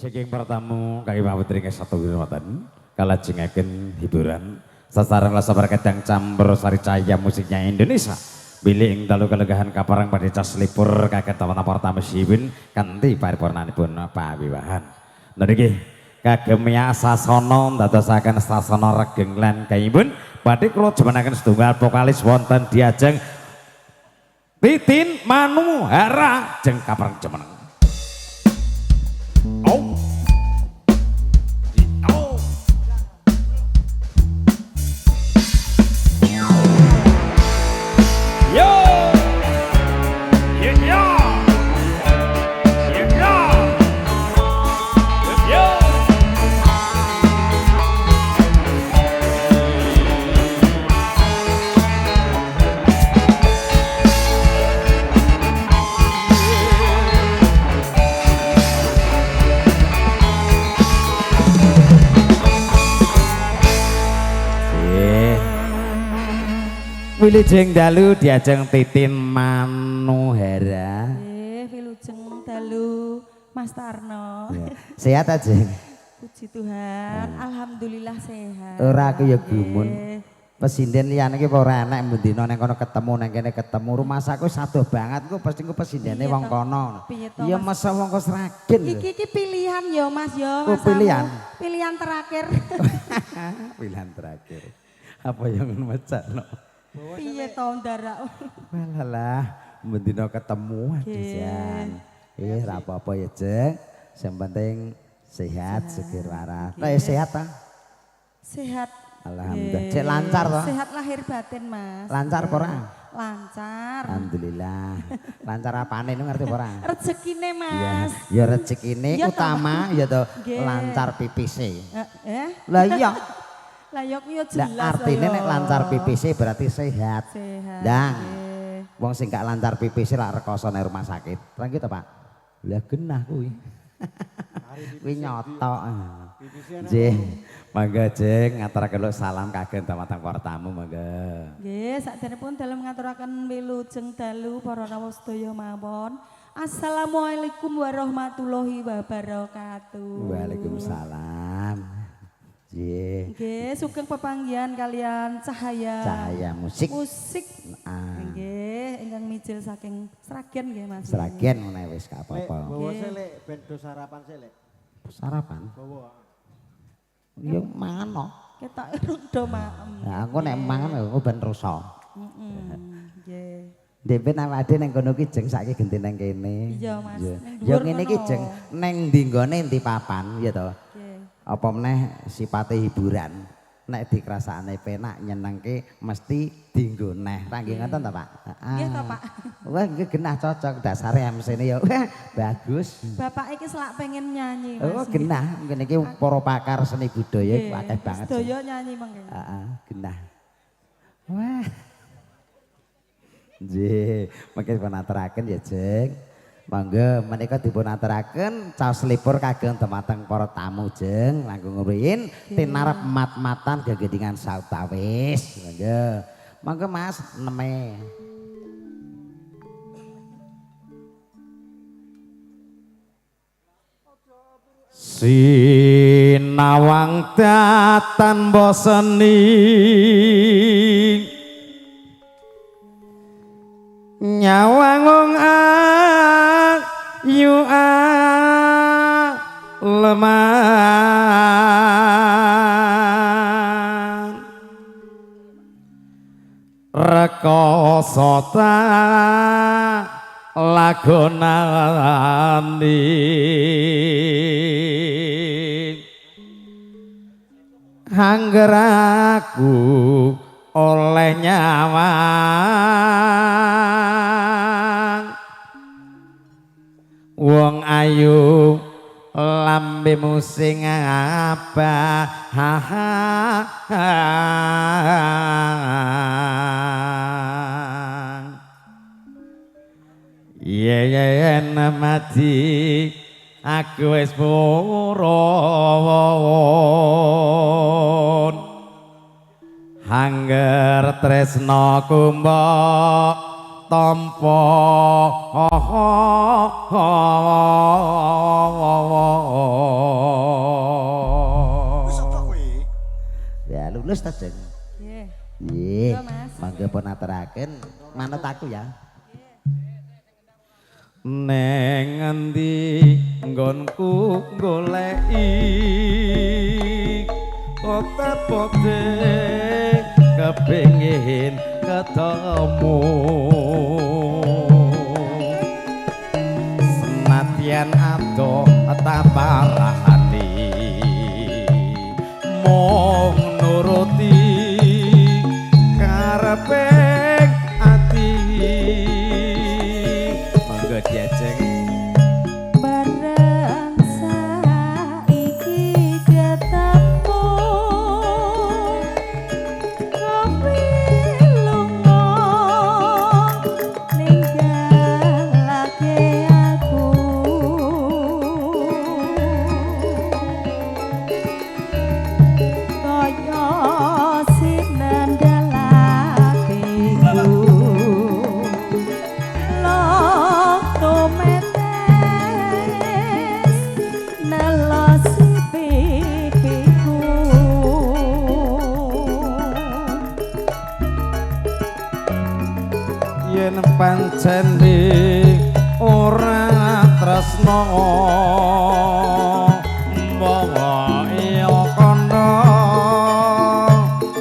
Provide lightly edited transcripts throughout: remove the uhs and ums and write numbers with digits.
Saking pertamu kaki putri satu wonten kalajengaken hiburan sasaran lasabar kedang campur sari cahaya musiknya Indonesia. Bilih ing dalu kalegahan kaparang badhe cas lipur kaget tawana pertama siwin kanthi paripurnanipun pawiwahan. Niki kagem sasana ndadosaken sasana regeng lan kaimbun badhe kula jumenengaken setunggal vokalis wonten diajeng Titin Manuhara jeng kaparang jumeneng. Oh. Oh. Yo. Yeah, yeah. Yeah, yeah. Yo. Wilujeng dalu diajeng Titin Manuhara. Nggih, wilujeng dalu Mas Tarno. Ya. Sehat aja. Puji Tuhan, alhamdulillah sehat. Ora aku ya gumun. Pesinden liyane iki ora enek mben dina nang kono ketemu nang kene ketemu. Rumasaku sadoh banget ku pasti ku pesindene wong kono. Ya masa wong kok Sragen. Iki iki pilihan ya Mas ya. Oh, pilihan. Pilihan terakhir. Pilihan terakhir. Apa yang mecakno? Piye to ndarak? Walah, mendina ketemu aduh. Ra apa-apa ya, Jeng. Sing penting sehat, seger waras. Lah sehat ta? Sehat. Alhamdulillah. Cek lancar to? Sehat lahir batin, Mas. Lancar apa ora? Lancar. Alhamdulillah. Lancar apane nu ngerti apa ora? Rezekine, Mas. Ya rezekine utama ya to lancar pipise. Lah iya. Lah ya kuwi jelas. Lah artine nek lancar PPC berarti sehat. Sehat. Ndang. Wong sing gak lancar PPC lak rekoso nang rumah sakit. Lah gitu, Pak. Lah genah kuwi. Kuwi nyotok. Nggih. Mangga Jeng ngaturaken salam kagem dumateng para tamu mangga. Nggih, sakderengipun dalem ngaturaken wilujeng dalu para rawuh sedaya mawon. Assalamualaikum warahmatullahi wabarakatuh. Waalaikumsalam. Nggih, sugeng pepanggihan kalian Cahaya Cahaya Musik. Musik. Nggih, ingkang mijil saking Sragen nggih Mas. Sragen ngene wis gak apa-apa. Bawa selek ben do sarapan selek. Sarapan? Bawa. Ya mangan no. Ketok do maem. Lah aku nek mangan aku ben rusak. Heeh. Nggih. Dhewe awake ning kono ki jeng saiki genti nang kene. Iya Mas. Ya ngene iki jeng neng ndi nggone endi papan ya to. Apa meneh sipate hiburan nek dikrasakne penak nyenengke mesti dienggo neh. Ra nggih ngoten to, Pak? Heeh. Nggih to, Pak. Wah, nggih genah cocok dasare MC-ne ya. Wah, bagus. Bapak iki selak pengen nyanyi, Mas. Oh, genah. Ngene iki para pakar seni budaya iku akeh banget. Sedaya nyanyi mengke. Heeh, genah. Wah. Nggih, mengke dipun aturaken ya, Jeng. Monggo menika dipun aturaken caos lipur kagem dumateng para tamu jeng langkung ngruyin tinarep mat-matan gegendingan sawetawis. Monggo. Monggo Mas neme. Sinawang datan boseni nyawang wong ayu aleman rekoso ta lagonani angger aku oleh nyawang wong ayu lambemu sing abang yen mati aku wis purun angger tresna mbok tampa. Wis ta, Jeng? Nggih. Nggih. Monggo, Mas. Mangga pun aturaken manut aku ya. Neng ngendi nggonku goleki pote-pote kepengin ketemu senadyan ado taparahani mung nuruti karepe ati. Monggo diajeng. Bareng saiki ketemu kowe lunga ninggalake aku kaya sinendalatiku metes nelosi pipiku. Yen pancen ora tresno monggo iya kandha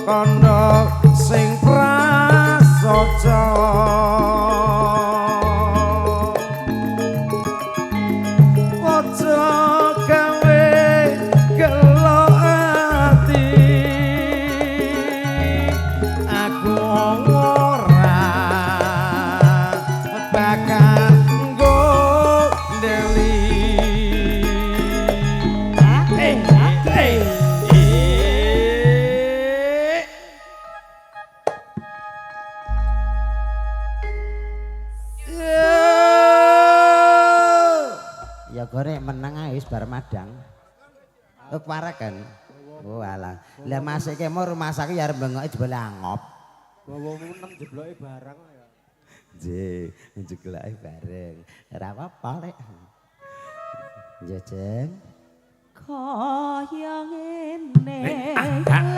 kandha sing prasaja aja gawe gelo ati aku ora bakal nggodeli. Ya gore menang ae wis bar madang. Oh parek kan. Oh alah. Lah masike mau rumah sakit ya arep bengoke jebul angop. Bawamu nem jebloke barang ya. Nggih, jeglake bareng. Ora apa-apa rek. Nggih, Jeng. Kaya ngene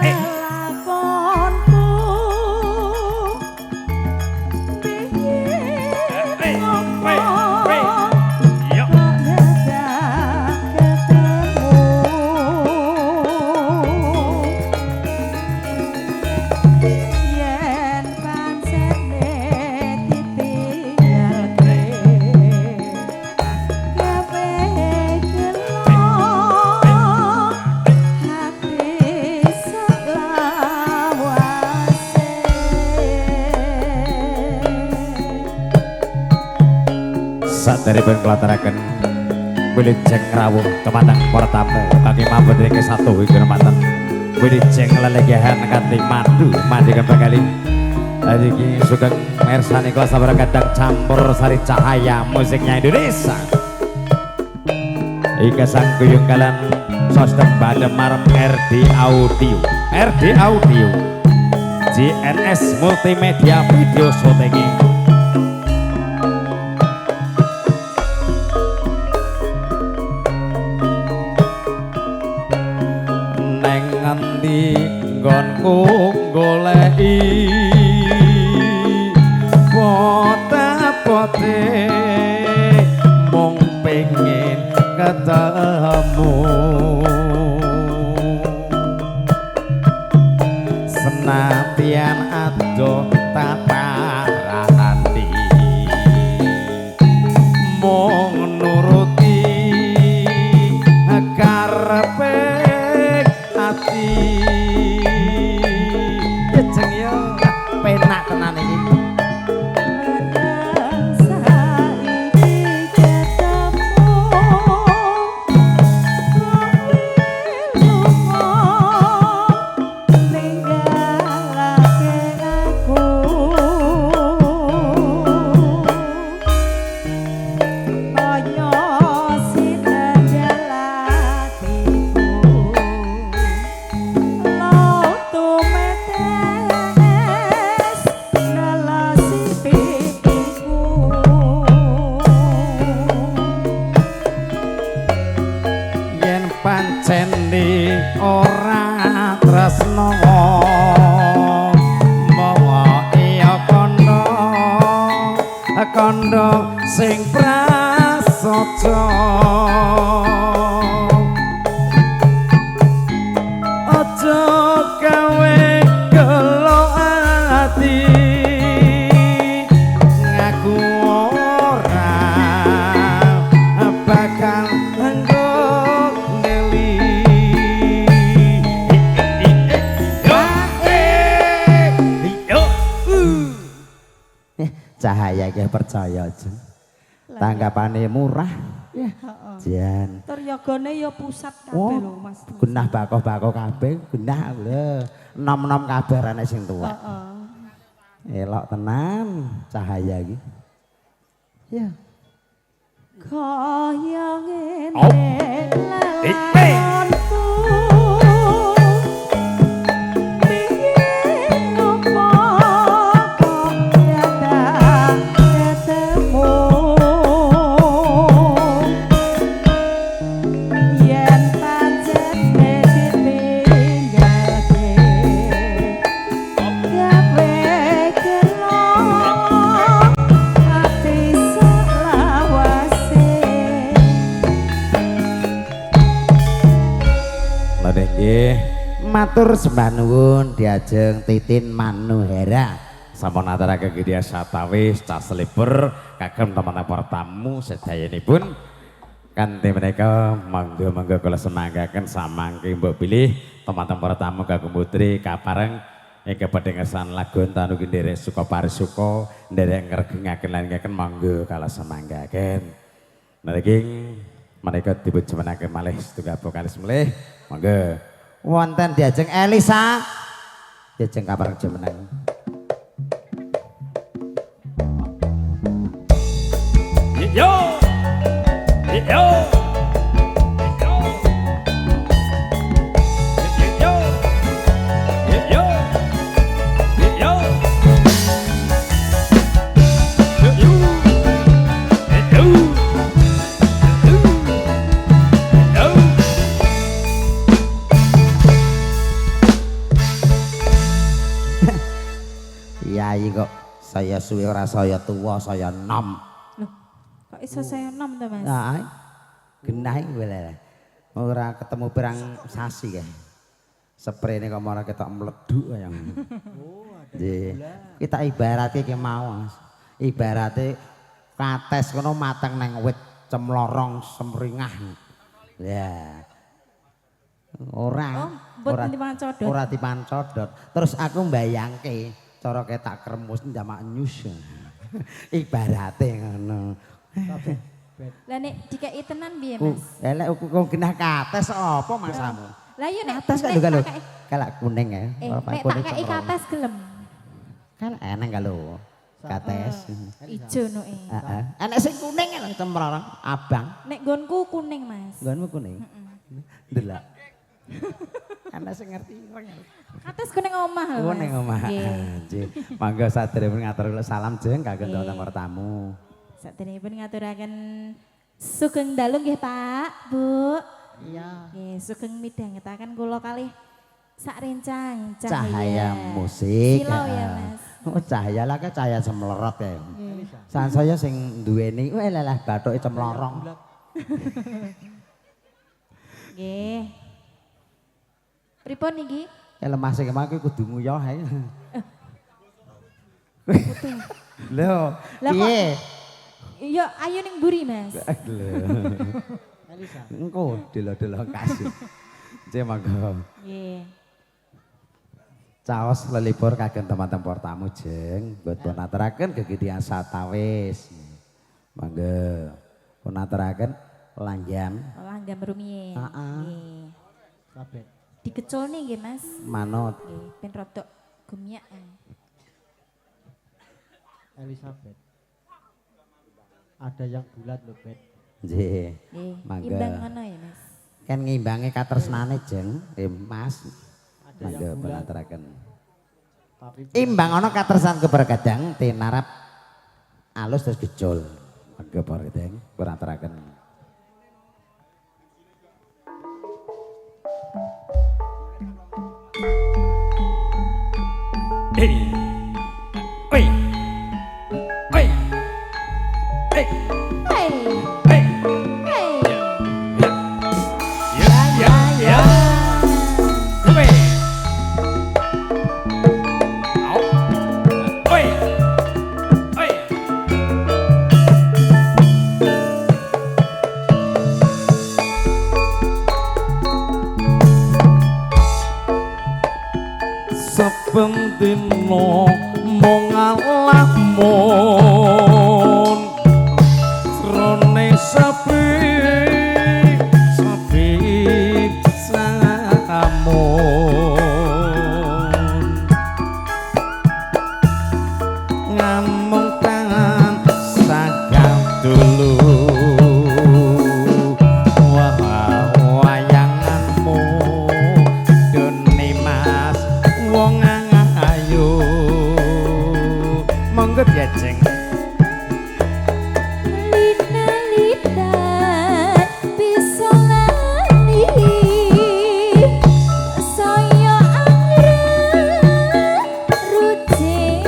lelakonku piye ngopo kok dadak ketemu yen pancene ditinggalke gawe gelo hati selawase. Saderepun kelataraken wilujeng rawuh dumateng para tamu kangge mabur ing satu iki dumateng wilujeng lelegahan kanthi madu mandikan bakali. Iki sugeng mirsani kula sabar kadang campur sari cahaya musiknya Indonesia. Ika sang guyung kalan sostek badem marem RD Audio, RD Audio, JNS Multimedia Video Shooting. Neng ngendi nggonku goleki pote-pote mung pengin ketemu senadyan ado taparahati mung nuruti karepe ati. Jeng yo penak tenan iki. Bareng saiki ketemu kowe lunga ninggalake aku Pancene ora tresno mawa iya kondo kondo sing prasaja aja gawe gelo ati ngaku ora bakal Cahaya iki percaya aja. Tanggapane murah. Ya. Jan. Tur yogane ya pusat kabeh lho Mas. Genah bakoh-bakoh kabeh, genah lho. Nom-nom kabeh ana sing tuwa. Heeh. Elok tenan cahaya iki. Ya. Kaya ngene lelakonku. Matur sembah nuwun diajeng Titin Manuhera. Sampun aturaken gedhe satawis caslipur kagem teman-teman para tamu sedayanipun. Kanthi menika monggo-monggo kula semanggaken samangke mbok bilih teman-teman para tamu kagem putri kapareng ingkang badhe ngersakake lagu tanuki nderek suka parisuka nderek ngregengaken lan ngeken monggo kula semanggaken. Niki menika dipun jumenengaken malih setunggal vokalis melih monggo. Wonten diajeng Elisa diajeng kabar jumeneng. Yo yo yo yo yo yo. Yai kok saya suwe ora saya tuwa saya nom. Loh, kok iso saya nom to Mas? Nah, genah iki lho. Ora ketemu pirang sasi kae. Sprene kok ora ketok mleduk kaya ngono. Oh, ada. Nggih. Kita ibarate ki mau Mas. Ibarate kates kono mateng nang wit cemlorong semringah. Ya. Ora. Oh, ora dipangan codot. Ora dipangan codot. Terus aku mbayangke cara ketak kremus njamak nyus. Ibarate ngono. Lah nek dikeki tenan piye Mas? Elek kok genah kates apa masamu? Lah iya nek kates kok lho. Kalak kuning ya. Nek tak keki kates gelem. Kalak eneng lho. Kates. Ijo noke. Heeh. Enek sing kuning lho cemrorong abang. Nek nggonku kuning Mas. Nggonmu kuning? Heeh. Ndelok. Ana sing ngerti ireng. Kates kuning omah lho. Kuning omah. Nggih. Mangga saderengipun ngatur salam jeng kagem teman-teman para tamu. Saderengipun ngaturaken sugeng dalu nggih Pak, Bu. Iya. Nggih, sugeng midhangetaken kula kalih sak rencang cahaya musik. Silau ya Mas. Oh cahaya lah ke cahaya cemlerot ya. Sansaya sing duweni lelah bathuke cemlorong. Nggih. Pripun niki? Ya lemah sing kemang kudu nguyah ae. Lho, piye? Ya ayo ning mburi, Mas. Lho. Elisa. Engko delo-delo kasih. Nggih monggo. Nggih. Caos lelipur kagem teman-teman para tamu jeng, boten aturaken gegedihan satawis. Monggo. Pun aturaken langgam. Langgam rumiyin. Heeh. Nggih. Kabeh. Dikeculne nggih Mas. Manut. Nggih, ben rodok gumyak. Elizabeth. Ada yang bulat lho, Bet. Nggih. Nggih. Mangga. Imbang ngono ya, Mas. Kan ngimbangi katresnane jeng, Mas. Ada Mangga yang bulat. aturaken. Tapi Imbang ana katresnan keberkadang tinarap alus terus gejol. Mangga para gedeng, aturaken. Oi. Oi. Hey. Hey. Hey. Hey. Ya, ya, ya. Oi. Au. Oi. Oi. Saben dina mung ngalamun jrone sepi sepi samun ngamung tansah dulu wayanganmu dene mas wong ayu monggo diajeng. Lina-lina bisa lali saya anggrek rucit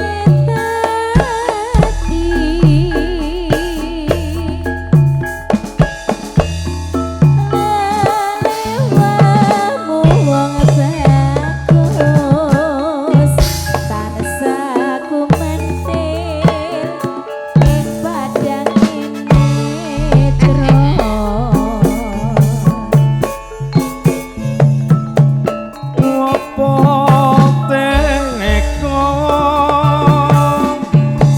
ati lalewamu wong bagus tansah kumentil ing padang netra. Apa teka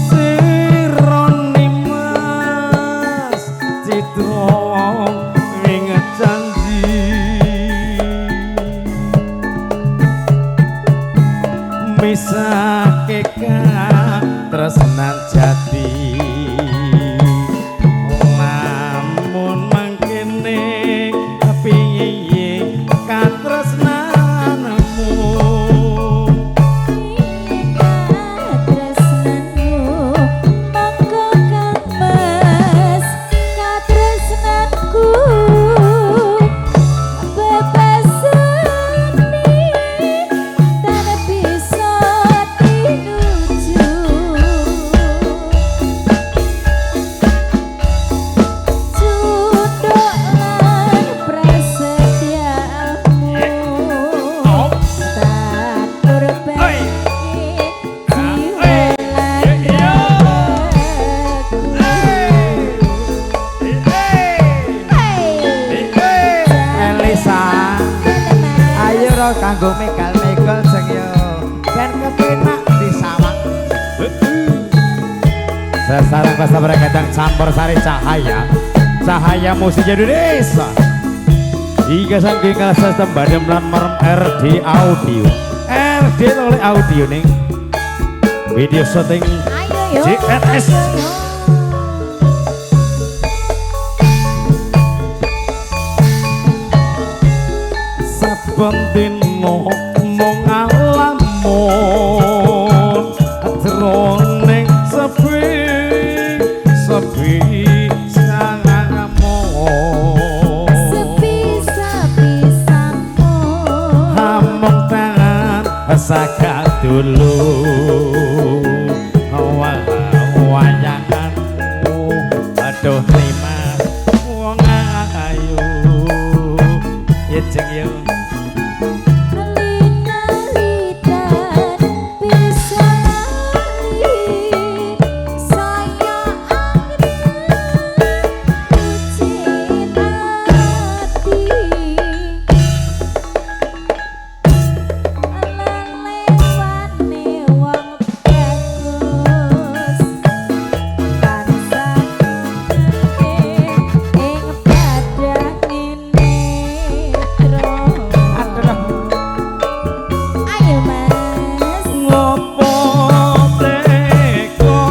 sirone mas citra ing janji misake katresnan jati lamun mangkene piye katresnanmu. Katresnanmu monggo Kang Mas katresnanku bebasane tan bisa tinuju. Cunduk lan prasetyamu tak kurbani jiwa lan ragaku. Elisa, ayo ro kanggo megal-megal sing yo ben kepenak disawang. Sesarang kasta berkaitan campur sari cahaya cahaya musik Indonesia. Hingga saking sistem badem lan merem RD audio RD oleh audio ning video syuting Ayo yo. JRS. Ayo yo. Saben dina mung ngalamun jroning sepi sepi sangamun Sepi sepi sampun. Amung tangan sakadulu wayanganmu aduh nimas wong ayu ya jeng yo. Lina-litan bisa lali saya anggrek rucit ati lelewane wong bagus tansah ing padang netra. Ayo Mas. Ngopo teka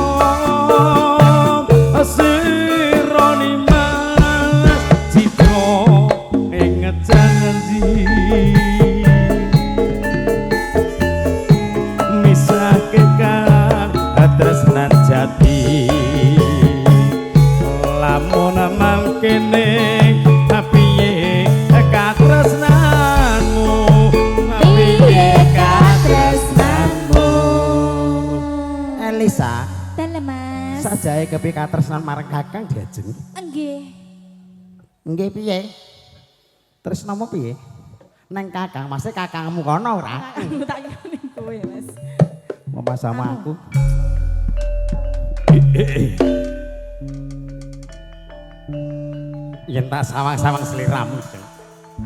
sirone mas citra ing janji misake katresnan jati lamun mangkene piye katresnanmu Piye katresnanmu. Sajake kepiye katresnan marang Kakang Diajeng? Nggih. Nggih piye? Tresnamu piye? Neng Kakang, mase kakangmu kono ora? Kakangmu tak kira ning kowe, Mas. Mama sama aku. Yen tak sawang-sawang sliramu, Jeng.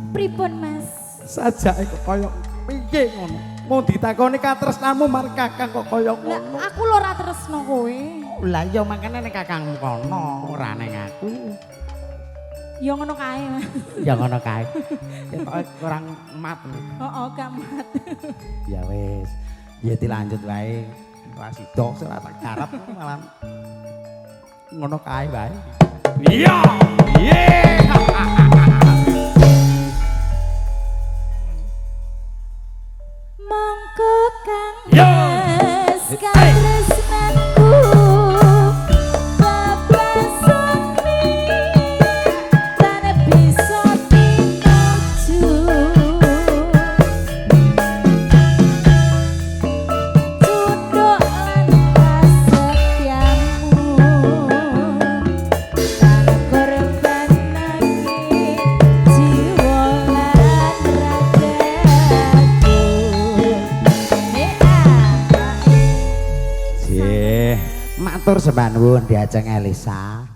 Pripun, Mas? Sajake kok kaya piye ngono? Mau ditakoni katresnamu marang Kakang kok kaya Lah ngono. aku lho ora tresno kowe. Lah iya makane ning kakangmu kono, ora ning aku. Ya ngono kae, Mas. Ya ngono kae. Ketoke kurang mat. Heeh, gak mat. Ya wis. Ya dilanjut wae. Ora sida ora tak garap malah ngono kae wae. Iya. Iya. Monggo Kang Yo. Mas katresnanku babasane tan bisa tituju cunduk lan kasetyamu tan korbanake jiwa lan ragaku. Nggih, matur sembah nuwun Diajeng Elisa.